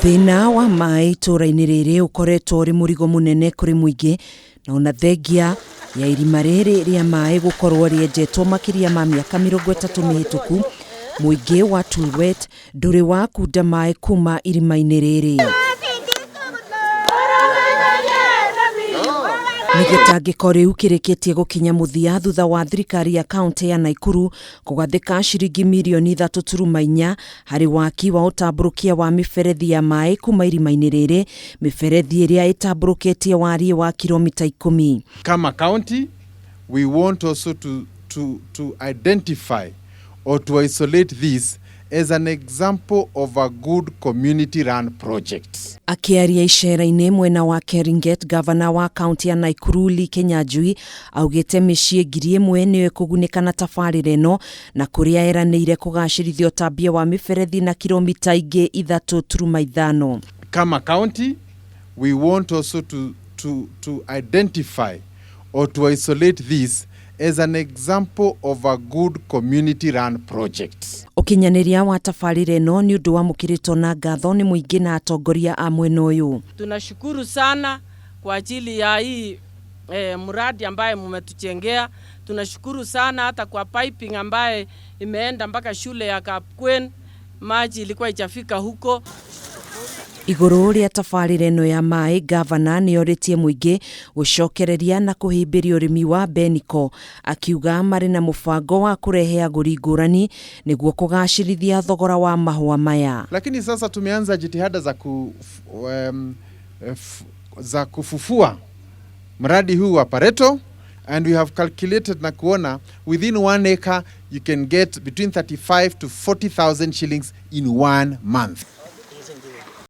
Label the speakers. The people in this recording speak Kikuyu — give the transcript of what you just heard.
Speaker 1: Thĩna wa maĩ itũũra-inĩ rĩrĩ ũkoretwo ũrĩ mũrigo mũnene kũrĩ mũingĩ, na ona thengia ya irima rĩrĩ rĩa maĩ gũkorwo rĩenjetwo makĩria ma mĩaka 30 mĩhĩtũku, mũingĩ wa Tulwet ndũrĩ wakunda maĩ kuma irima-inĩ rĩrĩ. Nĩ gĩtangĩko rĩu kĩrĩkĩtie gũkinya mũthia thutha wa thirikari ya kaunti ya Naikuru kũgathĩka ciringi mirioni 3.4 harĩ waki wa ũtambũrũkia wa mĩberethi ya maĩ kuma irima-inĩ rĩrĩ, mĩberethi ĩrĩa ĩtambũrũkĩtie wariĩ wa kilomita 10.
Speaker 2: Kama county, we want also to identify or to isolate this as an example of a good community run project.
Speaker 1: Akĩaria icera-inĩ mwena wa Keringet, gavana wa kaunti ya Naikuru Lee Kinyanjui augĩte mĩciĩ 1000 nĩyo ĩkũgunĩka na tabarĩra ĩno, na kũrĩa eranĩire kũgacĩrithia ũtambia wa mĩberethi na kilomita ingĩ 3.5.
Speaker 2: Kama county, we want also to identify or to isolate this as an example of a good community run project.
Speaker 1: Ũkinyanĩria wa tabarĩra ĩno nĩ ũndũ wamũkĩrĩtwo na ngatho nĩ mũingĩ na atongoria a mwena ũyũ.
Speaker 3: Tunashukuru sana kwa ajili ya hii mradi ambaye mmetujengea. Tunashukuru sana hata kwa piping ambaye imeenda mpaka shule ya Kapkwen, maji ilikuwa ijafika huko.
Speaker 1: Igũrũ rĩa tabarĩra ĩno ya maĩ, gavana nĩ orĩtie mũingĩ gũcokereria na kũhĩmbĩria ũrĩmi wa mbeniko, akiuga marĩ na mũbango wa kũrehe agũri ngũrani nĩguo kũgacĩrithia thogora wa mahũa maya.
Speaker 2: Lakini sasa tumeanza jitihada za kufufua mradi huu wa Pareto, and we have calculated na kuona within 1 acre you can get between 35 to 40,000 shillings in 1 month.